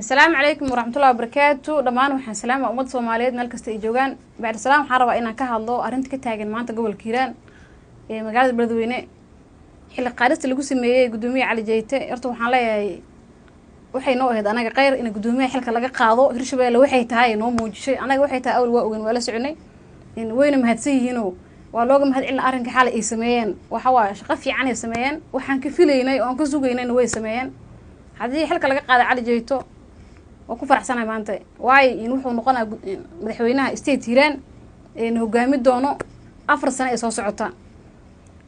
Asalaamu calaykum waraxmatullahi wabarakaatu. Dhammaan waxaan salaama ummadda Soomaaliyeed meel kasta ay joogaan. Bacdi salaam, waxaan rabaa inaan ka hadlo arrinta ka taagan maanta gobolka Hiiraan ee magaalada Beledweyne, xilli qaadista lagu sameeyey guddoomiye Cali Jeyte. Horta waxaan leeyahay, waxay noo ahayd anaga kheyr in guddoomiyaha xilka laga qaado. Hirshabeelle waxay tahay noo muujishay, anaga waxay tahay awal waa ogen, waa la soconay, wayna mahadsan yihiinoo waa looga mahad celina arrinka xalay ay sameeyeen. Waxa waaye shaqo fiican ay sameeyeen, waxaan ka filaynay oo aan ka sugaynayna way sameeyeen. Haddii xilka laga qaada Cali Jeyto, waa ku faraxsanahay maanta, waayo in wuxuu noqonaya madaxweynaha state Hiiraan hogaami doono 4 sano ee soo socota.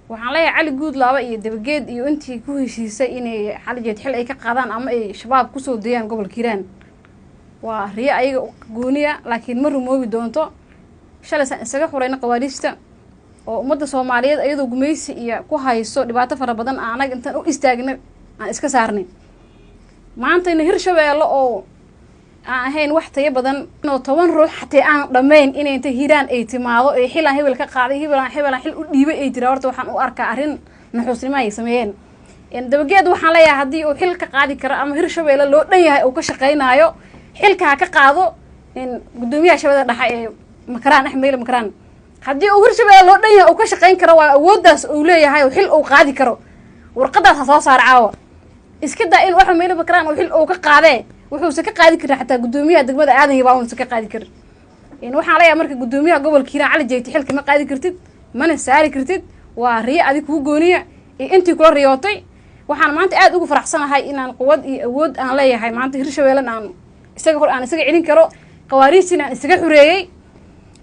Waxaan leeyahay Cali Guudlaaba iyo Dabageed iyo intii ku heshiisay inay Cali Jeyto xil ay ka qaadaan ama ay Shabaab kusoo dayaan gobolka Hiiraan, waa riyo ayaga gooniya, laakiin ma rumoobi doonto. Shalay saan isaga xurayna qawaariijta oo ummadda Soomaaliyeed ayadoo gumaysi iyo ku hayso dhibaato fara badan, anaga intaan u istaagna aan iska saarnay. Maantayna Hirshabeelle oo aan ahayn wax tayo badan oo 10 ruux xatee aan dhammayn inay inta Hiiraan ay timaado ee xilaan hebel ka qaaday, hebelaan hebelaan xil u dhiibay ay tira, horta waxaan u arkaa arrin naxuusnimo ay sameeyeen. Dabageed waxaan leeyahay, haddii uu xil ka qaadi karo ama Hirshabeelle loo dhan yahay uu ka shaqaynaayo, xilka ha ka qaado guddoomiyaha Shabeellada Dhexe ee Makaraan, Axmed Meyle Makaraan. Haddii uu Hirshabeelle loo dhan yahay uu ka shaqayn karo, waa awooddaas uu leeyahay oo xil uu qaadi karo, warqadaas ha soo saar caawa. Iska daa in Axmed Meyle Makaraan uu xil uu ka qaadee, wuxuuse ka qaadi karin xataa guddoomiyaha degmada Aadan Yabaa unusa ka qaadi karin. Waxaan leeyahay marka, guddoomiyaha gobolka Hiiraan Cali Jeyte xilka ma qaadi kartid, mana saari kartid. Waa riyo adig kuu gooniya iyo intii kula riyootay. Waxaan maanta aada ugu faraxsanahay inaan quwad iyo awood aan leeyahay maanta, Hirshabeellena aan isaga hor aan isaga celin karo, qawaariijtina aan isaga xureeyey,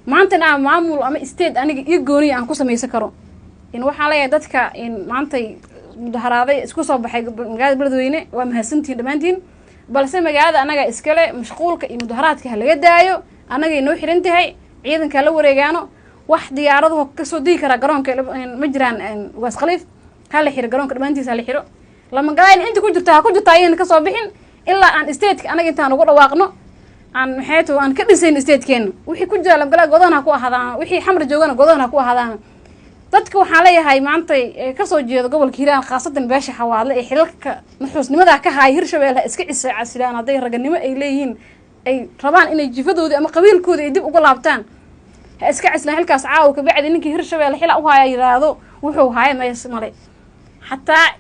maantana aan maamul ama state aniga iyo gooniya aan ku samaysan karo. Waxaan leeyahay dadka maantay mudaharaaday, isku soo baxay magaalada Beledweyne, waa mahadsantihiin dhammaantiin, balse magaalada annaga iskale. Mashquulka iyo mudaharaadka ha laga daayo, annagay noo xiran tahay. Ciidanka la wareegaano, wax diyaaraduhu kasoo digi karaa garoonka ma jiraan. Ugaas Khaliif ha la xiro garoonka dhammaantiis, ha la xiro. Lamagalayn inta ku jirta ha ku jirta, ayayna kasoo bixin ilaa aan stateka anaga intaan ugu dhawaaqno aan maxayto aan ka dhisayn statekeena. Wixii ku jira Lamagala godoon ha ku ahaadaan, wixii Xamar joogana godoon ha ku ahaadaan. Dadka waxaan leeyahay maantay ee kasoo jeeda gobolka Hiiraan, khaasatan beesha Xawaadle ee xilalka nuxuusnimada ka haaya Hirshabelle, ha iska cisa casilaan. Hadday raganimo ay leeyihiin, ay rabaan inay jifadoodii ama qabiilkoodii ay dib uga laabtaan, ha iska casilaan xilkaas caawa. Kabacdi ninkii Hirshabelle xila u haya yiraahdo wuxuu haaya mees male, xataa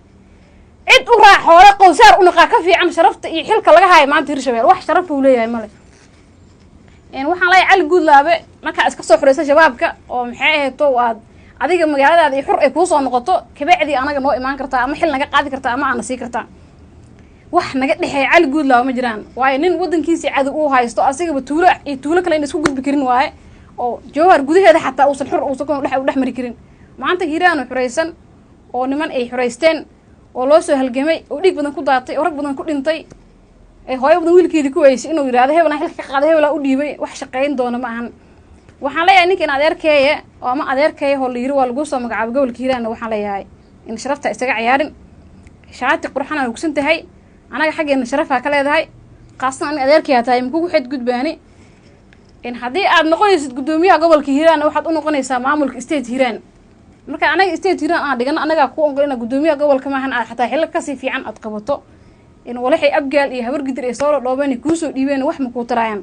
cid u raac xoole qowsaar u naqaa ka fiican sharafta iyo xilka laga haayo maanta Hirshabelle. Wax sharaf uu leeyahay male. Waxaan leeyahay Cali Guudlaabe, markaa iska soo xuraysa Shabaabka oo maxay ahayto aad adiga magaaladaada iyo xur ay kuusoo noqoto, kabacdii anaga noo imaan kartaa ama xil naga qaadi kartaa ama aana sii kartaa. Wax naga dhexeeya Cali Guudlaabe ma jiraan, waayo nin wadankiisii cadow uu haysto, asigaba tuulo iyo tuulo kale in isku gudbi karin waaye, oo Jowhar gudaheeda xataa uusan xur uusan ku dhex mari karin. Maanta Hiiraanu xuraysan oo niman ay xuraysteen oo loo soo halgamay oo dhiig badan ku daatay oo rag badan ku dhintay, ee hooyo badan wiilkeedii ku weysay, inuu yidhahdo hebelaan xilka ka qaaday, hebelaa u dhiibay, wax shaqayn doona ma ahan. Waxaan leeyahay ninkan adeerkeeye oo ama adeerkeeye oo la yiri waa laguu soo magacaabay gobolka Hiiraanna, waxaan leeyahay in sharafta isaga ciyaarin. Shaati qurxan aa hugsan tahay, anaga xaggeena sharafaa ka leedahay, khaasatan aniga adeerkeeyaa tahay, makugu xed gudbaani. In haddii aad noqonaysid guddoomiyaha gobolka Hiiraan, waxaad u noqonaysaa maamulka state Hiiraan. Marka anaga state Hiiraan aan dhigano, anagaa ku ogol ina guddoomiyaha gobolka maahan aad xataa xillo kasii fiican aad qabato. In walaxay Abgaal iyo Habargidir ay soo dhoobeen kuusoo dhiibeen wax ma kuu taraayaan.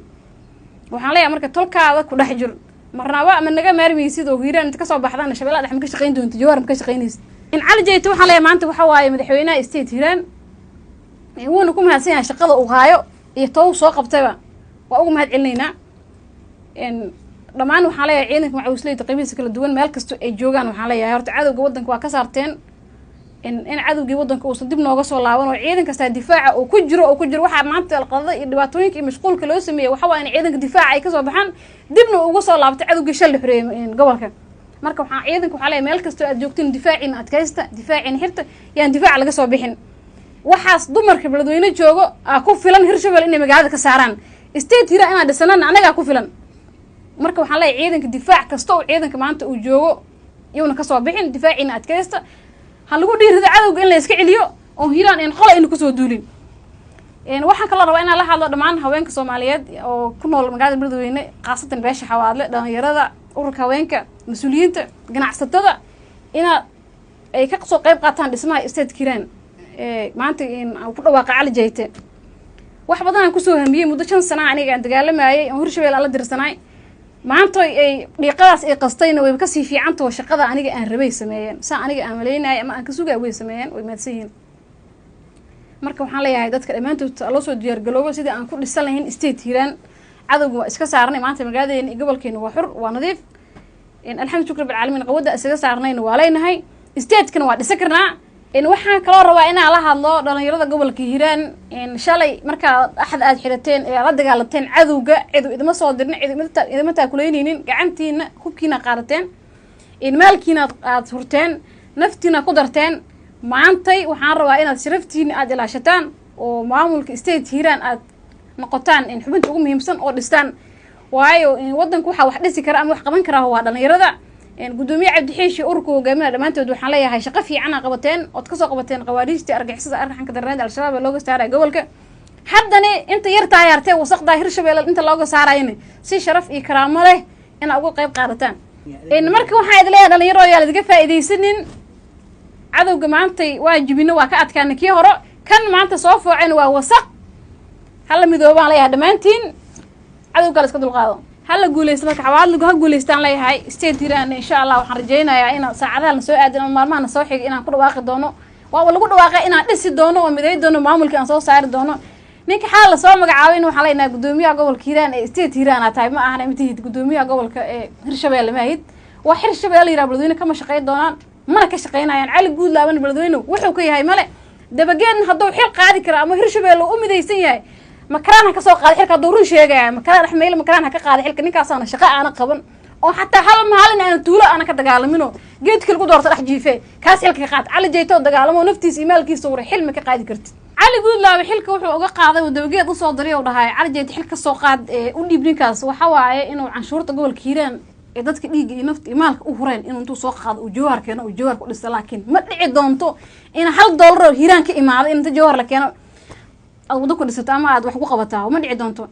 Waxaan leeyahay marka, tolkaada ku dhex jir, marnaba ma naga maarmaysid oo Hiiraan inta kasoo baxdaan Shabeellaha Dhex ma ka shaqayn doonto, Jawhar ma ka shaqaynaysid. In Cali Jeyte waxaan leeyahay, maanta waxa waaye madaxweynaha state Hiiraan, wuuna ku mahadsan yahay shaqada uu haayo iyo tow soo qabtayba, waa uga mahad celinaynaa dhammaan. Waxaan leeyahay ciidanka macawisleyda qaybihiisa kala duwan meel kasto ay joogaan, waxaan leeyahay horta cadowga waddanka waa ka saarteen. In cadowgii waddanka uusan dib nooga soo laaban oo ciidan kastaa difaaca uu ku jiro, waxaa maanta alqadada iyo dhibaatooyinka iyo mashquulka loo sameeyey waxa waa in ciidanka difaaca ay kasoo baxaan, dibna uga soo laabto cadowgii shal la xoreeyey gobolka. Marka waxaa ciidanka waxaa leeyahay, meel kastoo aad joogtiin, difaaciina adkaysta, difaaciina xirta, yaan difaaca laga soo bixin. Waxaas dumarka Beledweyne joogo aa ku filan Hirshabelle inay magaalada ka saaraan. State Hiiraan inaan dhisanana annagaa ku filan. Marka waxaan leeyahay ciidanka, difaac kasta oo ciidanka maanta uu joogo iyuuna kasoo bixin, difaaciina adkaysta, ha lagu dhiirido cadowga in la iska celiyo oo Hiiraan in qola ayna kusoo duulin. Waxaan kaloo rabaa inaan la hadlo dhammaan haweenka Soomaaliyeed oo ku nool magaalada Beledweyne, khaasatan beesha Xawaadle, dhalinyarada, ururka haweenka, mas-uuliyiinta, ganacsatada, inaad ay ka soo qeyb qaataan dhismaha state Hiiraan maanta ku dhawaaqa Cali Jeyte. Wax badan aan kusoo hamiyey muddo 5 sana aniga aan dagaalamayay oo Hirshabelle aan la dirsanaay. Maanta ay dhiiqadaas ay qastayna wayba kasii fiicantao, shaqada aniga aan rabay sameeyeen, saa aniga aan malaynayay ama aan ka sugaya way sameeyeen, way mahadsan yihiin. Marka waxaan leeyahay dadka dhammaantood loo soo diyaargaloobo sidii aan ku dhisan lahayn state Hiiraan. Cadowga waa iska saarnay maanta, magaaladeena iyo gobolkeena waa xur, waa nadiif, alxamdu shukr rabbil caalamiin. Qawadda isaga saarnayna waa leenahay, statekana waa dhisan karnaa. Waxaan kaloo rabaa inaan la hadlo dhalinyarada gobolka Hiiraan. Shalay markaa axad aad xirateen ee aad la dagaalanteen cadowga, cidu idima soo dirna, cidu idima taakuleyneynin. Gacantiina hubkiina qaadateen, maalkiina aad hurteen, naftiina ku darteen. Maantay waxaan rabaa inaad sharaftiina aada ilaashataan oo maamulka state Hiiraan aad noqotaan xubinta ugu muhiimsan oo dhistaan, waayo wadanka waxaa wax dhisi kara ama wax qaban karaa waa dhalinyarada. Gudoomiye Cabdixiishi, ururka hogaaminaya, dhammaantood waxaan leeyahay shaqo fiican aa qabateen ood kasoo qabateen qawaariijtii argixisada arxanka darneed Al-Shabaab ee looga saaraya gobolka. Haddana inta yartaa yartee wasaqdaa Hirshabelle inta looga saarayna si sharaf iyo karaamo leh inaa uga qayb qaadataan. Marka waxaan idin leeyahay, dhalinyaro, yaa ladiga faa'iidaysanin cadowga. Maantay waa jibino, waa ka adkaana kii horo, kan maanta soo foocayna waa wasaq. Hala midoobaan leeyahay dhammaantiin, cadowga la iska dulqaado, hala guuleysto. Marka Xawaadligu ha guuleystaan leeyahay. State Hiiraan insha Allah waxaan rajaynayaa inaan saacadaha na soo aadin ama maalmaha na soo xigay inaan ku dhawaaqi doono. Waaba lagu dhawaaqay inaan dhisi doono oo miday doono maamulkii aan soo saari doono. Ninka xaal lasoo magacaabay waxaan leenahay gudoomiyaha gobolka Hiiraan ee state Hiiraan aa tahay, ma ahana matihid gudoomiyaha gobolka ee Hirshabeelle. Maahid waa Hirshabeelle la yiraha Beledweyne kama shaqeyn doonaan mana ka shaqeynayaan. Cali Guudlaaban Beledweyne wuxuu ka yahay male. Dabageedna hadduu xil qaadi kara ama Hirshabeelle u midaysan yahay, Makaraan ha kasoo qaada xilka. Hadduu run sheegaya, Makaraan Axmeyle, Makaraan ha ka qaada xilka. Ninkaasaana shaqo aana qaban oo xataa hal maalin aana tuulo aana ka dagaalaminoo geedkii lagu doorto dhex jiife, kaas xilka ka qaad. Cali Jeyto dagaalamo, naftiisa iyo maalkiisa wuray, xil ma ka qaadi kartid. Cali Guudlaabe xilka wuxuu uga qaaday uu dabageed usoo diray oo dhahay Cali Jeyte xil kasoo qaad ee u dhiib ninkaas, waxa waaye inuu canshuurta gobolka Hiiraan ee dadka dhiigga iyo nafta iyo maalka u hureen inuu intuu soo qaado uu Jawhar keeno, uu Jawhar ku dhista. Laakiin ma dhici doonto in hal doolar oo Hiiraan ka imaado in inta Jawhar la keeno aad waddo ku dhisato ama aad wax ku qabataa, ma dhici doonto.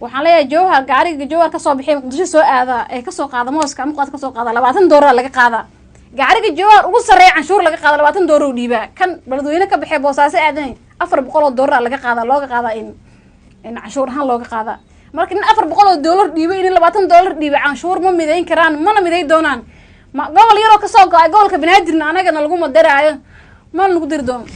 Waxaan leeyahay Jawhar, gaariga Jawhar kasoo bixay Muqdisho soo aada ee kasoo qaada mooska ama qudaarta kasoo qaada, 20 doolar laga qaadaa. Gaariga Jawhar ugu sarreeya canshuur laga qaada 20 doolar u dhiibaa. Kan Beledweyne ka baxee Boosaaso aadanay 400 oo doolar laga qaadaa, looga qaadaa in canshuur ahaan looga qaadaa. Marka nin 400 oo doolar dhiibay, nin 20 doolar dhiibay, canshuur ma midayn karaan mana miday doonaan. Ma gobol yaroo kasoo go-ay gobolka Banaadirna anagana laguma daraayo, mana lagu dari doono.